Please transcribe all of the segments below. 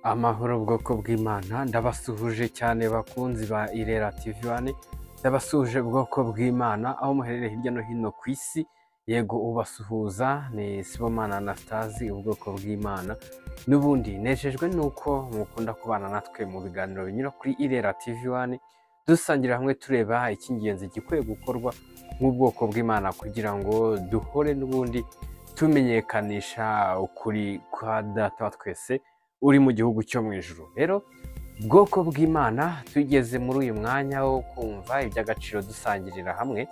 Amahoro bwoko bw'Imana, ndabasuhuje cyane bakunzi ba Irera TV One, ndabasuhuje bwoko bw'Imana aho muherereye hirya no hino ku isi. Yego, ubasuhuza ni Sibomana Anastase, ubwoko bw'Imana. N'ubundi nejejwe nuko mukunda kubana natwe mu biganiro binyura kuri Irera TV One, dusangira hamwe tureba icy'ingenzi gikwiye gukorwa nk'ubwoko bw'Imana kugira ngo duhore n'ubundi tumenyekanisha ukuri kwa Data wa twese uri mu gihugu cyo mu ijuru. Rero bwoko bw'Imana, tugeze muri uyu mwanya wo kumva iby'agaciro dusangirira hamwe,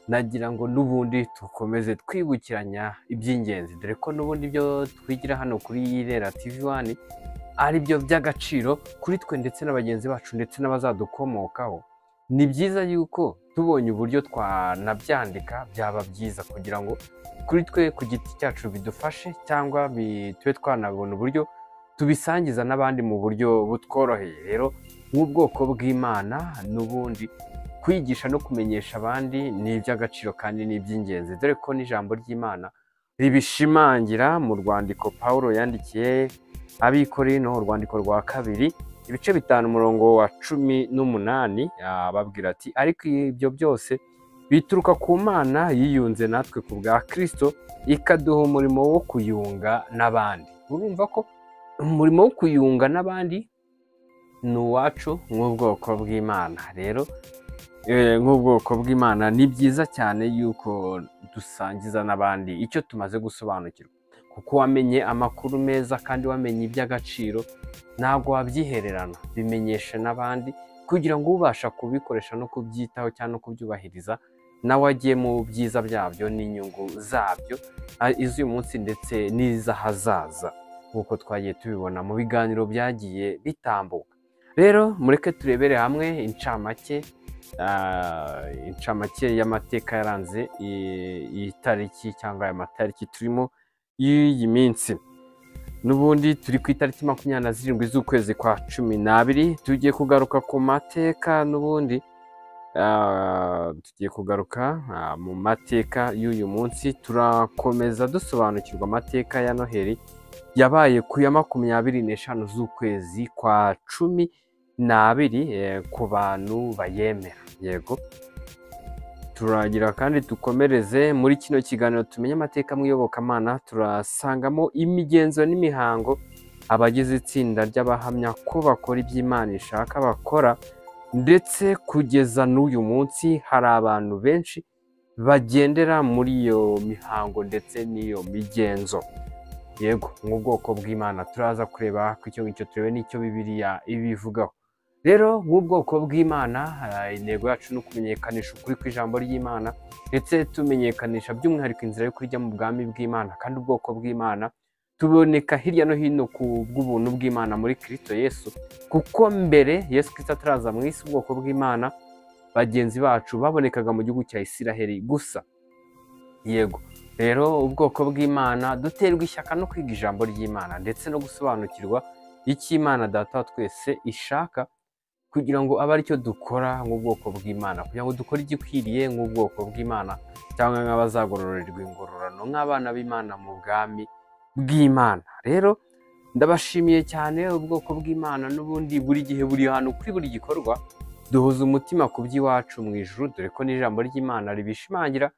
nagira ngo n'ubundi dukomeze twibukiranya iby'ingenzi, dore ko n'ubundi ibyo twigira hano kuri Irera TV One ari byo by'agaciro kuri twe ndetse na bagenzi bacu ndetse n'abazadukomokaho. Ni byiza yuko tubonye uburyo twanabyandika byaba byiza kugira ngo kuri twe ku giti cyacu bidufashe, cyangwa tube twanabona uburyo tubisangiza n'abandi mu buryo butworoheye. Rero nk'ubwoko bw'Imana n'ubundi kwigisha no kumenyesha abandi ni iby'agaciro kandi ni iby'ingenzi, dore ko n'ijambo ry'Imana ribishimangira mu rwandiko Pawulo yandikiye Abikorino, urwandiko rwa 2 ibice 5 umurongo wa 18, ababwira ati: ariko ibyo byose bituruka ku Mana yiyunze natwe ku bwa Kristo, ikaduha umurimo wo kuyunga n'abandi. Urumva ko umurimo wo kuyunga n'abandi ni uwacu nk'ubwoko bw'Imana. Rero nk'ubwoko bw'Imana ni byiza cyane yuko dusangiza n'abandi icyo tumaze gusobanukirwa, kuko wamenye amakuru meza kandi wamenye iby'agaciro ntabwo wabyihererana, bimenyeshe n'abandi kugira ngo ubasha kubikoresha no kubyitaho cyangwa no kubyubahiriza nawe agiye mu byiza byabyo n'inyungu zabyo iz'uyu munsi ndetse n'iz'ahazaza, nk'uko twagiye tubibona mu biganiro byagiye bitambuka. Rero mureke turebere hamwe incamake y'amateka yaranze iyi tariki cyangwa aya matariki turimo y'iyi minsi. N'ubundi turi ku itariki 27 z'ukwezi kwa 12, tugiye kugaruka ku mateka n'ubundi tugiye kugaruka mu mateka y'uyu munsi. Turakomeza dusobanukirwa amateka ya Noheli yabaye ku ya 25 z'ukwezi kwa 12 ku bantu bayemera. Yego, turagira kandi dukomereze muri kino kiganiro tumenye amateka mu iyobokamana. Turasangamo imigenzo n'imihango abagize itsinda ry'abahamya ko bakora iby'Imana ishaka bakora, ndetse kugeza n'uyu munsi hari abantu benshi bagendera muri iyo mihango ndetse n'iyo migenzo. Yego, nk'ubwoko bw'Imana turaza kureba ku icyo ngicyo, turebe n'icyo Bibiliya ibivugaho. Rero nk'ubwoko bw'Imana intego yacu ni ukumenyekanisha ukuri kw'ijambo ry'Imana, ndetse tumenyekanisha by'umwihariko inzira yo kujya mu bwami bw'Imana. Kandi ubwoko bw'Imana tuboneka hirya no hino ku bw'ubuntu bw'Imana muri Kristo Yesu, kuko mbere Yesu Kristo ataraza mu isi, ubwoko bw'Imana bagenzi bacu babonekaga mu gihugu cya Isiraheli gusa. Yego, rero ubwoko bw'Imana duterwa ishyaka no kwiga ijambo ry'Imana ndetse no gusobanukirwa icyo Imana Data wa twese ishaka, kugira ngo abe aricyo dukora nk'ubwoko bw'Imana, kugira ngo dukore igikwiriye nk'ubwoko bw'Imana, cyangwa nk'abazagororerwa ingororano nk'abana b'Imana mu bwami bw'Imana. Rero ndabashimiye cyane ubwoko bw'Imana, n'ubundi buri gihe buri hantu kuri buri gikorwa duhuza umutima ku by'iwacu mu ijuru, dore ko n'ijambo ry'Imana ribishimangira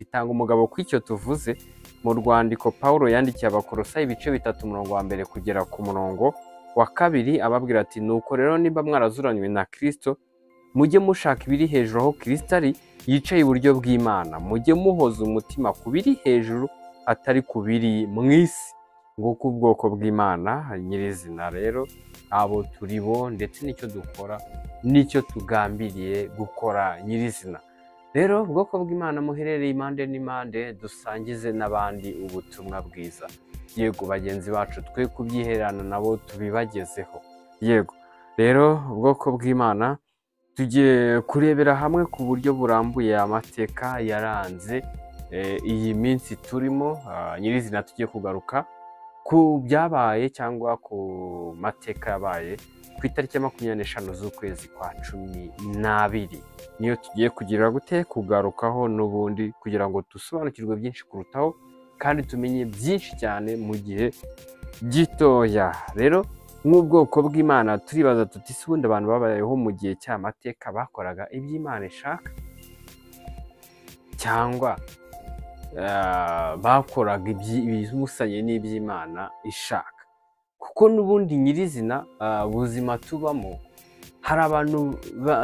ritanga umugabo ku icyo tuvuze mu rwandiko Pawulo yandikiye Abakolosayi ibice 3 umurongo wa 1 kugera ku murongo wa 2, ababwira ati: nuko rero niba mwarazuranywe na Kristo, mujye mushaka ibiri hejuru aho Kristo ari yicaye iburyo bw'Imana, mujye muhoza umutima ku biri hejuru atari ku biri mu isi. Nguko ubwoko bw'Imana nyirizina rero abo turi bo ndetse n'icyo dukora n'icyo tugambiriye gukora nyirizina. Rero ubwoko bw'Imana muherereye impande n'impande, dusangize n'abandi ubutumwa bwiza. Yego, bagenzi bacu twe kubyiherana nabo tubibagezeho. Yego, rero ubwoko bw'Imana tugiye kurebera hamwe ku buryo burambuye amateka yaranze iyi minsi turimo. Nyirizina tugiye kugaruka ku byabaye cyangwa ku mateka yabaye ku itariki ya 25 z'ukwezi kwa 12, niyo tugiye kugira gute kugarukaho n'ubundi kugira ngo dusobanukirwe byinshi kurutaho kandi tumenye byinshi cyane mu gihe gitoya. Rero Nk'ubwoko bw'Imana turibaza tuti ese ubundi abantu babayeho mu gihe cy'amateka bakoraga iby'Imana ishaka, cyangwa bakoraga ibibusanye n'iby'Imana ishaka? Kuko n'ubundi nyirizina ubuzima tubamo, hari abantu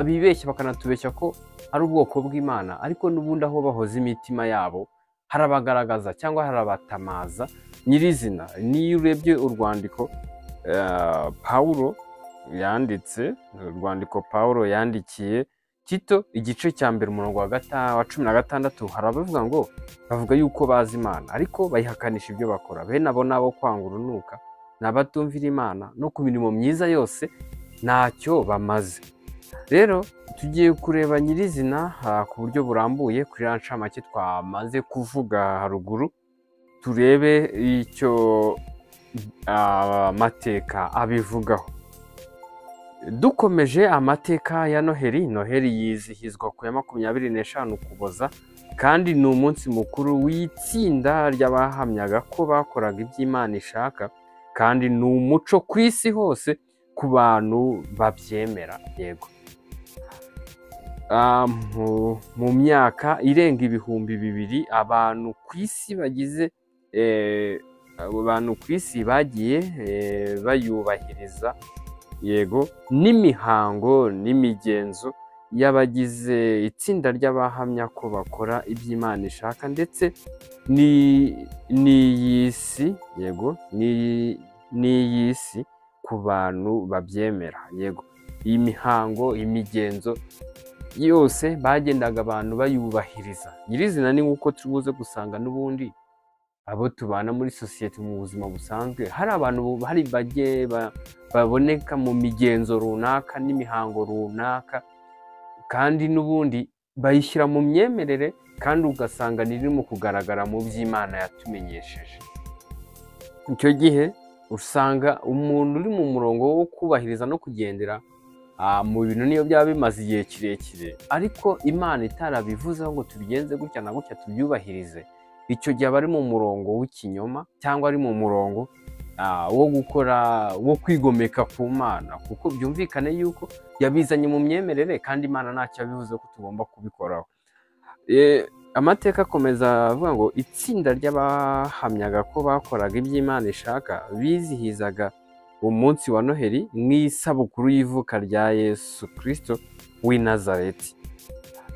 bibeshya bakanatubeshya ko ari ubwoko bw'Imana, ariko n'ubundi aho bahoza imitima yabo harabagaragaza cyangwa harabatamaza nyirizina. Niyo urebye urwandiko Pawulo yanditse, urwandiko Pawulo yandikiye Tito, igice cya 1 umurongo wa 16, hari abavuga ngo bavuga yuko bazi Imana ariko bayihakanisha ibyo bakora. Bene abo nabo kwanga urunuka, ni abatumvira Imana, no ku mirimo myiza yose ntacyo bamaze. Rero tugiye kureba nyirizina ku buryo burambuye kuri ya ncamake twamaze kuvuga haruguru, turebe icyo amateka abivugaho. Dukomeje amateka ya Noheli, Noheli yizihizwa ku ya 25 Ukuboza, kandi ni umunsi mukuru w'itsinda ry'abahamyaga ko bakoraga iby'Imana ishaka, kandi ni umuco ku isi hose ku bantu babyemera. Yego, mu myaka irenga 2000 abantu ku isi bagize abantu ku isi bagiye bayubahiriza, yego, n'imihango n'imigenzo y'abagize itsinda ry'abahamya ko bakora iby'Imana ishaka, ndetse n'iy'isi, yego, n'iy'isi ku bantu babyemera. Yego, iyi mihango imigenzo yose bagendaga abantu bayubahiriza. Nyirizina ni nk'uko turi buze gusanga n'ubundi abo tubana muri sosiyete mu buzima busanzwe, hari abantu hari bage baboneka mu migenzo runaka n'imihango runaka, kandi n'ubundi bayishyira mu myemerere, kandi ugasanga nirimo kugaragara mu by'Imana yatumenyesheje. Icyo gihe usanga umuntu uri mu murongo wo kubahiriza no kugendera mu bintu niyo byaba bimaze igihe kirekire, ariko Imana itarabivuzeho ngo tubigenze gutya na gutya tubyubahirize, icyo gihe aba ari mu murongo w'ikinyoma, cyangwa ari mu murongo wo gukora wo kwigomeka ku Mana, kuko byumvikane yuko yabizanye mu myemerere kandi Imana ntacyo yabivuze ko tugomba kubikoraho. Amateka akomeza avuga ngo itsinda ry'abahamyaga ko bakoraga iby'Imana ishaka bizihizaga umunsi wa Noheli nk'isabukuru y'ivuka rya Yesu Kristo w'i Nazareti.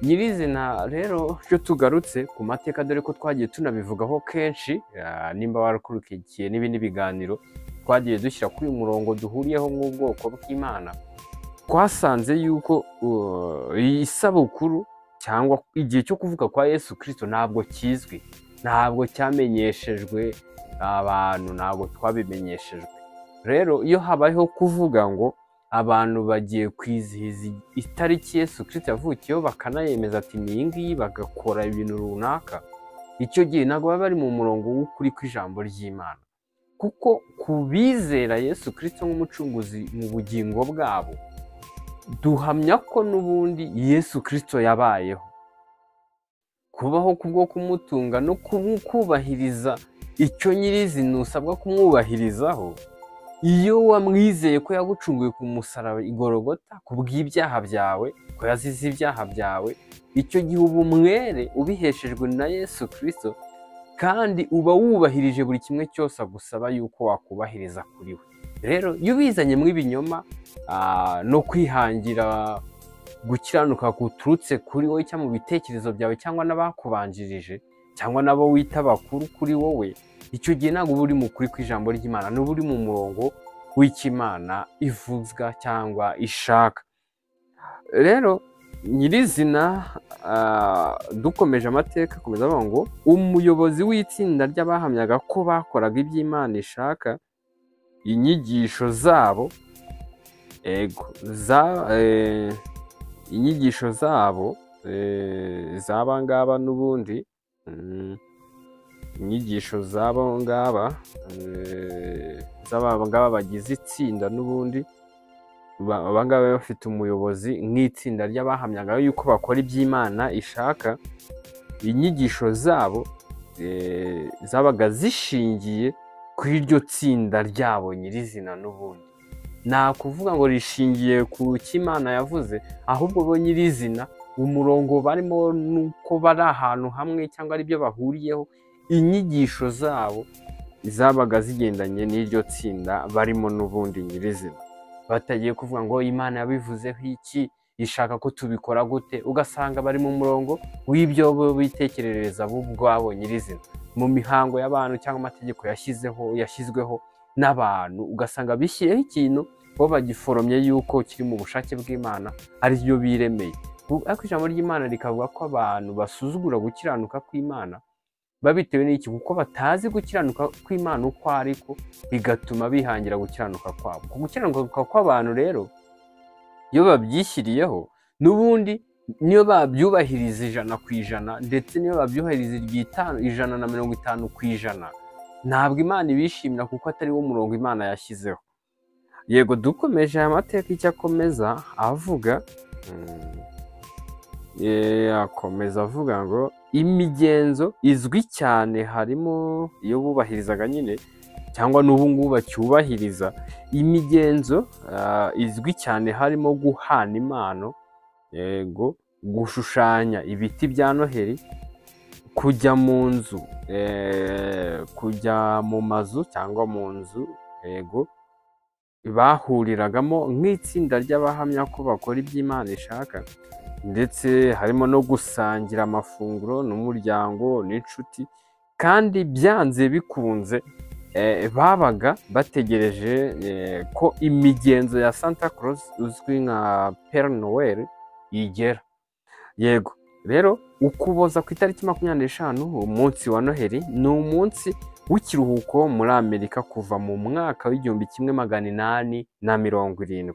Nyirizina rero iyo tugarutse ku mateka, dore ko twagiye tunabivugaho kenshi, nimba warakurikiye n'ibindi biganiro twagiye dushyira kuri uyu murongo duhuriyeho nk'ubwoko bw'Imana, twasanze yuko isabukuru cyangwa igihe cyo kuvuka kwa Yesu Kristo ntabwo kizwi, ntabwo cyamenyeshejwe abantu, ntabwo twabimenyeshejwe. Rero iyo habayeho kuvuga ngo abantu bagiye kwizihiza itariki Yesu Kristo yavukiyeho, bakanayemeza ati ni iyi ngiyi, bagakora ibintu runaka, icyo gihe ntabwo baba bari mu murongo w'ukuri kw'ijambo ry'Imana, kuko ku bizera Yesu Kristo nk'umucunguzi mu bugingo bwabo, duhamya ko n'ubundi Yesu Kristo yabayeho. Kubaho kubwo kumutunga no kubahiriza icyo nyirizina usabwa kumwubahirizaho, iyo wamwizeye ko yagucunguye ku musaraba i Golgotha ku bw'ibyaha byawe, ko yazize ibyaha byawe, icyo gihe uba umwere ubiheshejwe na Yesu Kristo, kandi uba wubahirije buri kimwe cyose agusaba yuko wakubahiriza kuri we. Rero iyo ubizanyemo ibinyoma no kwihangira gukiranuka guturutse kuri wowe cyangwa mu bitekerezo byawe cyangwa n'abakubanjirije cyangwa n'abo wita bakuru kuri wowe, icyo gihe ntabwo uba uri mu kuri kw'ijambo ry'Imana, n'uba uri mu murongo w'Imana ivuzwa cyangwa ishaka. Rero nyirizina dukomeje amateka akomeza avuga ngo umuyobozi w'itsinda ry'abahamyaga ko bakoraga iby'Imana ishaka, inyigisho zabo inyigisho zabo z'aba ngaba n'ubundi inyigisho z'aba ngaba z'aba ngaba bagize itsinda n'ubundi, aba ngaba bafite umuyobozi nk'itsinda ry'abahamyaga yuko bakora iby'Imana ishaka, inyigisho zabo zabaga zishingiye kuri iryo tsinda ryabo nyirizina n'ubundi. Nta kuvuga ngo rishingiye ku cyo Imana yavuze, ahubwo bo nyirizina umurongo barimo nuko bari ahantu hamwe cyangwa aribyo bahuriyeho, inyigisho zabo zabaga zigendanye n'iryo tsinda barimo n'ubundi nyirizina, batagiye kuvuga ngo Imana yabivuzeho iki, ishaka ko tubikora gute. Ugasanga bari mu murongo w'ibyo bo bitekerereza bo ubwabo nyirizina, mu mihango y'abantu cyangwa amategeko yashyizweho n'abantu, ugasanga bishyiriyeho ikintu bo bagiforomye yuko kiri mu bushake bw'Imana ari byo biremeye. Ariko ijambo ry'Imana rikavuga ko abantu basuzugura gukiranuka kw'Imana babitewe n'iki? Kuko batazi gukiranuka kw'Imana uko ariko, bigatuma bihangira gukiranuka kwabo. Ku gukiranuka kw'abantu rero iyo babyishyiriyeho n'ubundi niyo babyubahiriza 100% ndetse niyo babyubahiriza 150%, ntabwo Imana ibishimira kuko atari wo murongo Imana yashyizeho. Yego, dukomeje aya mateka, icyo akomeza avuga, akomeza avuga ngo imigenzo izwi cyane harimo iyo bubahirizaga nyine cyangwa n'ubu ngubu bacyubahiriza, imigenzo izwi cyane harimo guhana impano, yego, gushushanya ibiti bya Noheli, kujya mu nzu, kujya mu mazu cyangwa mu nzu, yego, bahuriragamo nk'itsinda ry'abahamya ko bakora ibyo Imana ishaka, ndetse harimo no gusangira amafunguro n'umuryango n'inshuti, kandi byanze bikunze babaga bategereje ko imigenzo ya Santa Claus uzwi nka Père Noël igera. Yego, rero Ukuboza ku itariki 25, umunsi wa Noheli, ni umunsi w'ikiruhuko muri Amerika kuva mu mwaka w'1870.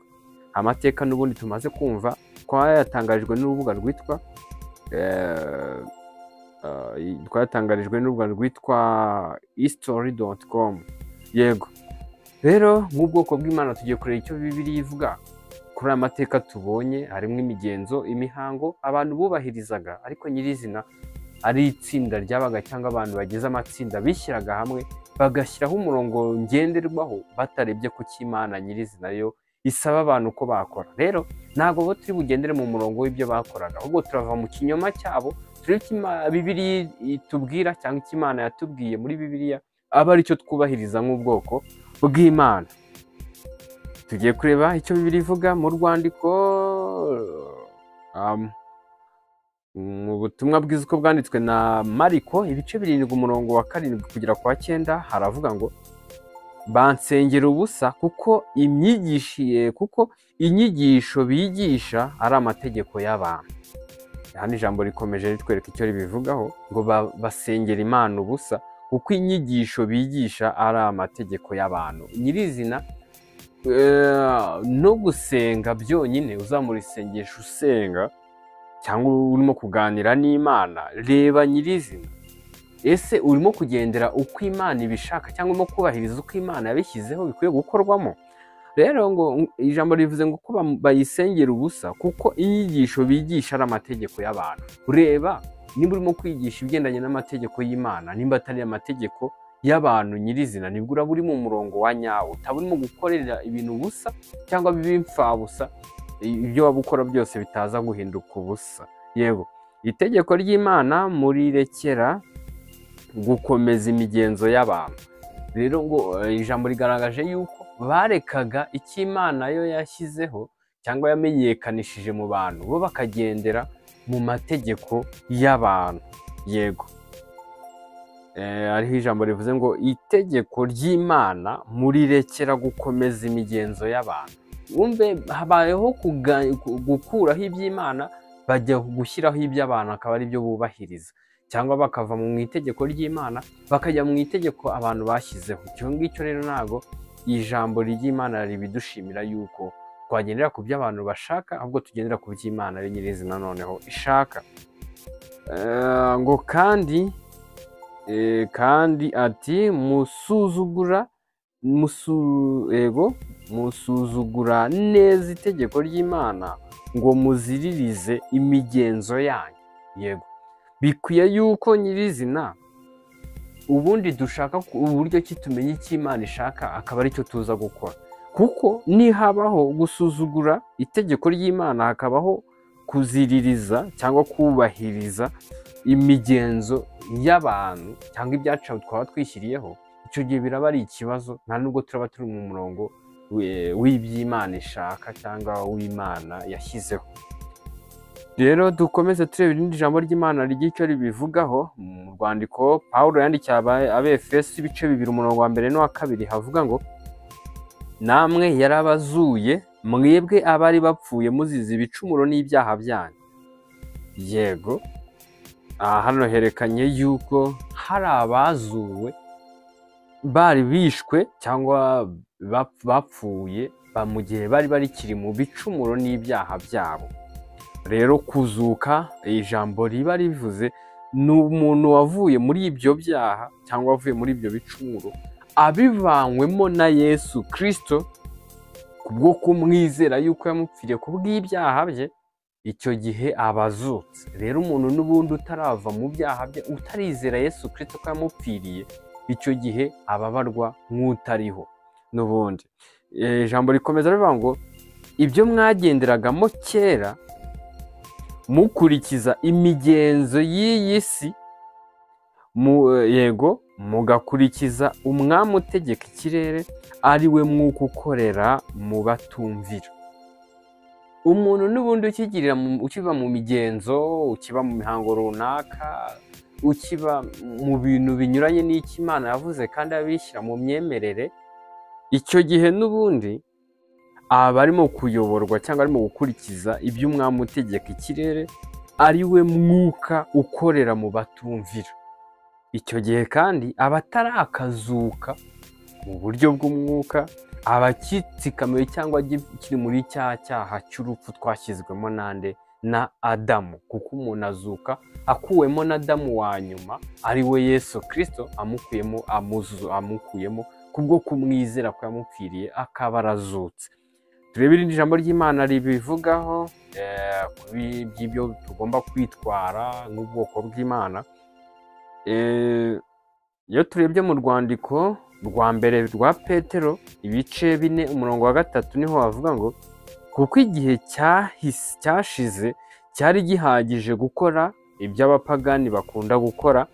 Amateka n'ubundi tumaze kumva twayatangarijwe n'urubuga rwitwa history.com. Yego, rero nk'ubwoko bw'Imana tugiye kureba icyo Bibiliya ivuga kuri aya mateka tubonye. Harimo imigenzo, imihango abantu bubahirizaga, ariko nyirizina ari itsinda ryabaga cyangwa abantu bagize amatsinda bishyiraga hamwe bagashyiraho umurongo ngenderwaho batarebye ku cyo Imana nyirizina yo isaba abantu ko bakora. Rero ntabwo bo turi bugendere mu murongo w'ibyo bakoraga, ahubwo turava mu kinyoma cyabo, turebe icyo Bibiliya itubwira cyangwa icyo Imana yatubwiye muri Bibiliya, aba aricyo twubahiriza nk'ubwoko bw'Imana. Tugiye kureba icyo Bibiliya ivuga mu rwandiko, mu butumwa bwiza uko bwanditswe na Mariko, ibice 7 umurongo wa 7 kugera ku wa 9, haravuga ngo bansengera ubusa kuko inyigisho bigisha ari amategeko y'abantu. Hano ijambo rikomeje ritwereka icyo ribivugaho, ngo basengera Imana ubusa kuko inyigisho bigisha ari amategeko y'abantu. Nyirizina no gusenga byonyine, uzamura isengesho usenga cyangwa urimo kuganira n'Imana, reba nyirizina, ese urimo kugendera uko Imana ibishaka cyangwa urimo kubahiriza uko Imana yabishyizeho bikwiye gukorwamo? Rero ngo ijambo rivuze ngo ko bayisengera ubusa kuko inyigisho bigisha ari amategeko y'abantu. Reba nimba urimo kwigisha ibigendanye n'amategeko y'Imana, nimba atari amategeko y'abantu nyirizina, nibwo uraba uri mu murongo wa nyawo, utaba urimo gukorera ibintu ubusa cyangwa bibe imfabusa, ibyo waba ukora byose bitaza guhinduka ubusa. Yego, itegeko ry'Imana murirekera gukomeza imigenzo y'abantu. Rero ngo ijambo rigaragaje yuko barekaga icyo Imana yo yashyizeho cyangwa yamenyekanishije mu bantu, bo bakagendera mu mategeko y'abantu. Yego, hariho ijambo rivuze ngo itegeko ry'Imana murirekera gukomeza imigenzo y'abantu. Wumve habayeho gukuraho iby'Imana bajya gushyiraho iby'abantu, akaba ari byo bubahiriza, cyangwa bakava mu itegeko ry'Imana bakajya mu itegeko abantu bashyizeho. Icyo ngicyo rero ntago ijambo ry'Imana ribidushimira yuko twagendera ku byo abantu bashaka, ahubwo tugendera ku by'Imana ari nyirizina noneho ishaka. Ngo kandi ati musuzugura neza itegeko ry'Imana ngo muziririze imigenzo yanyu. Yego, bikwiye yuko nyirizina ubundi dushaka uburyo ki tumenya icyo Imana ishaka, akaba aricyo tuza gukora. Kuko nihabaho gusuzugura itegeko ry'Imana, hakabaho kuziririza cyangwa kubahiriza imigenzo y'abantu cyangwa ibyacu twaba twishyiriyeho, icyo gihe biraba ari ikibazo, nta nubwo turaba turi mu murongo w'iby'Imana ishaka cyangwa w'Imana yashyizeho. Rero dukomeze tureba irindi jambo ry'Imana ry'icyo ribivugaho. Mu rwandiko Pawulo yandikiye Abefeso ibice 2 umurongo wa 1 n'uwa 2 havuga ngo namwe yarabazuye mwebwe abari bapfuye muzize ibicumuro n'ibyaha byanyu. Yego, hano herekanye yuko hari abazuwe bari bishwe cyangwa bapfuye mu gihe bari barikiri mu bicumuro n'ibyaha byabo. Rero kuzuka, ijambo riba rivuze ni umuntu wavuye muri ibyo byaha cyangwa wavuye muri ibyo bicumuro abivanywemo na Yesu Kristo kubwo kumwizera yuko yamupfiriye kubw'ibyaha bye, icyo gihe abazutse. Rero umuntu n'ubundi utarava mu byaha bye, utarizera Yesu Kristo ko yamupfiriye, icyo gihe ababarwa nk'utariho. N'ubundi ijambo rikomeza rivuga ngo ibyo mwagenderagamo kera mukurikiza imigenzo y'iyi si, yego mugakurikiza umwami utegeka ikirere, ari we mwuka ukorera mu batumvira. Umuntu n'ubundi ukigirira ukiba mu migenzo, ukiba mu mihango runaka, ukiba mu bintu binyuranye n'icyo Imana yavuze kandi abishyira mu myemerere, icyo gihe n'ubundi aba arimo kuyoborwa cyangwa arimo gukurikiza iby'umwami utegeka ikirere, ari we mwuka ukorera mu batumvira. Icyo gihe kandi aba atarakazuka mu buryo bw'umwuka, aba akitsikamiwe cyangwa kiri muri cya cyaha cy'urupfu twashyizwemo nande na Adamu, kuko umuntu azuka akuwemo na Adamu wa nyuma ari we Yesu Kristo, amukuyemo amukuyemo kubwo kumwizera ko yamupfiriye akaba arazutse. Turebe irindi jambo ry'Imana ribivugaho by'ibyo tugomba kwitwara nk'ubwoko bw'Imana. Iyo turebye mu rwandiko rwa mbere rwa Petero ibice 4 umurongo wa 3 niho bavuga ngo kuko igihe cyashize cyari gihagije gukora iby'abapagani bakunda gukora,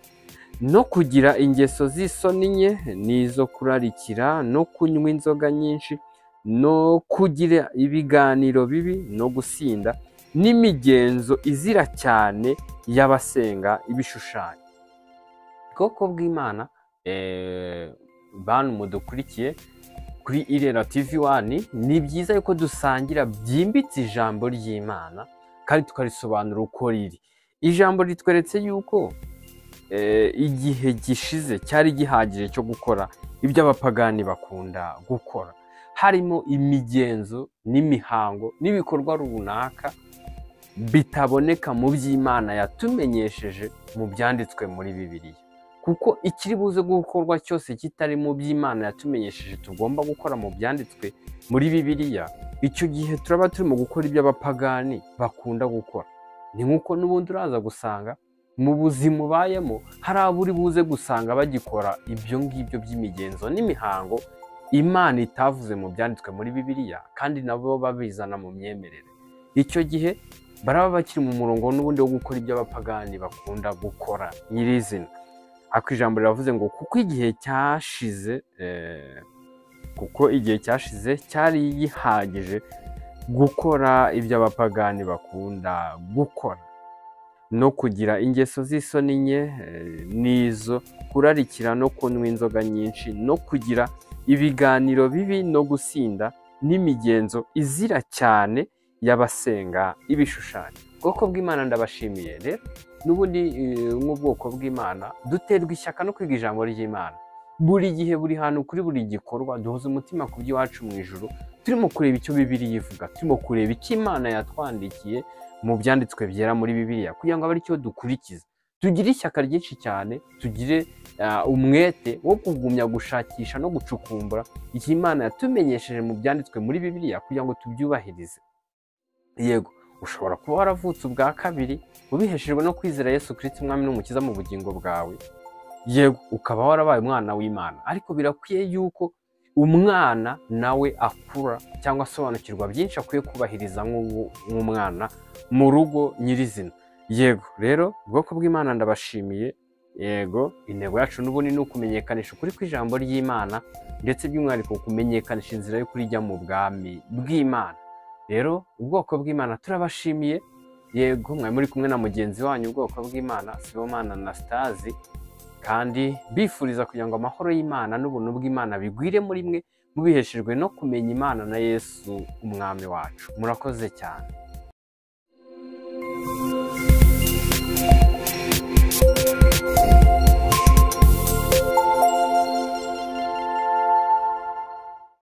no kugira ingeso z'isoni nke n'izo kurarikira, no kunywa inzoga nyinshi, no kugira ibiganiro bibi, no gusinda, n'imigenzo izira cyane y'abasenga ibishushanyo. Ubwoko bw'Imana, bantu mudukurikiye kuri Irera TV 1, ni byiza yuko dusangira byimbitse ijambo ry'Imana kandi tukarisobanura uko riri. Ijambo ritweretse yuko igihe gishize cyari gihagije cyo gukora ibyo abapagani bakunda gukora, harimo imigenzo n'imihango n'ibikorwa runaka bitaboneka mu by'Imana yatumenyesheje mu byanditswe muri Bibiliya. Kuko ikiri buze gukorwa cyose kitari mu by'Imana yatumenyesheje tugomba gukora mu byanditswe muri Bibiliya, icyo gihe turaba turimo gukora ibyo abapagani bakunda gukora. Ni nk'uko n'ubundi uraza gusanga mu buzima ubayemo hari abo uri buze gusanga bagikora ibyo ngibyo by'imigenzo n'imihango Imana itavuze mu byanditswe muri Bibiliya, kandi nabo babizana mu myemerere. Icyo gihe baraba bakiri mu murongo n'ubundi wo gukora ibyo abapagani bakunda gukora nyirizina. Ariko ijambo riravuze ngo kuko igihe cyashize, kuko igihe cyashize cyari gihagije gukora ibyo abapagani bakunda gukora, no kugira ingeso z'isoni nke n'izo kurarikira, no kunywa inzoga nyinshi, no kugira ibiganiro bibi, no gusinda, n'imigenzo izira cyane y'abasenga ibishushanyo. Ubwoko bw'Imana ndabashimiye. Rero n'ubundi nk'ubwoko bw'Imana duterwa ishyaka no kwiga ijambo ry'Imana buri gihe, buri hantu, kuri buri gikorwa, duhoza umutima ku by'iwacu mu ijuru, turimo kureba icyo Bibiliya ivuga, turimo kureba icyo Imana yatwandikiye mu byanditswe byera muri Bibiliya, kugira ngo abe aricyo dukurikiza. Tugire ishyaka ryinshi cyane, tugire umwete wo kugumya gushakisha no gucukumbura icyo Imana yatumenyesheje mu byanditswe muri Bibiliya, kugira ngo tubyubahirize. Yego, ushobora kuba waravutse ubwa kabiri ubiheshejwe no kwizera Yesu Kristo Umwami n'Umukiza mu bugingo bwawe, yego ukaba warabaye umwana w'Imana, ariko birakwiye yuko Umwana nawe akura cyangwa asobanukirwa byinshi akwiye kubahiriza nk'umwana mu rugo nyirizina. Yego rero, ubwoko bw'Imana, ndabashimiye. Yego, intego yacu n'ubundi ni ukumenyekanisha ukuri kw'ijambo ry'Imana, ndetse by'umwihariko kumenyekanisha inzira yo kurijya mu bwami bw'Imana. Rero ubwoko bw'Imana, turabashimiye. Yego, mwari muri kumwe na mugenzi wanyu, ubwoko bw'Imana, Sibomana Anastase, kandi bifuriza kugira ngo amahoro y'Imana n'ubuntu bw'Imana bigwire muri mwe, mubiheshejwe no kumenya Imana na Yesu umwami wacu. Murakoze cyane.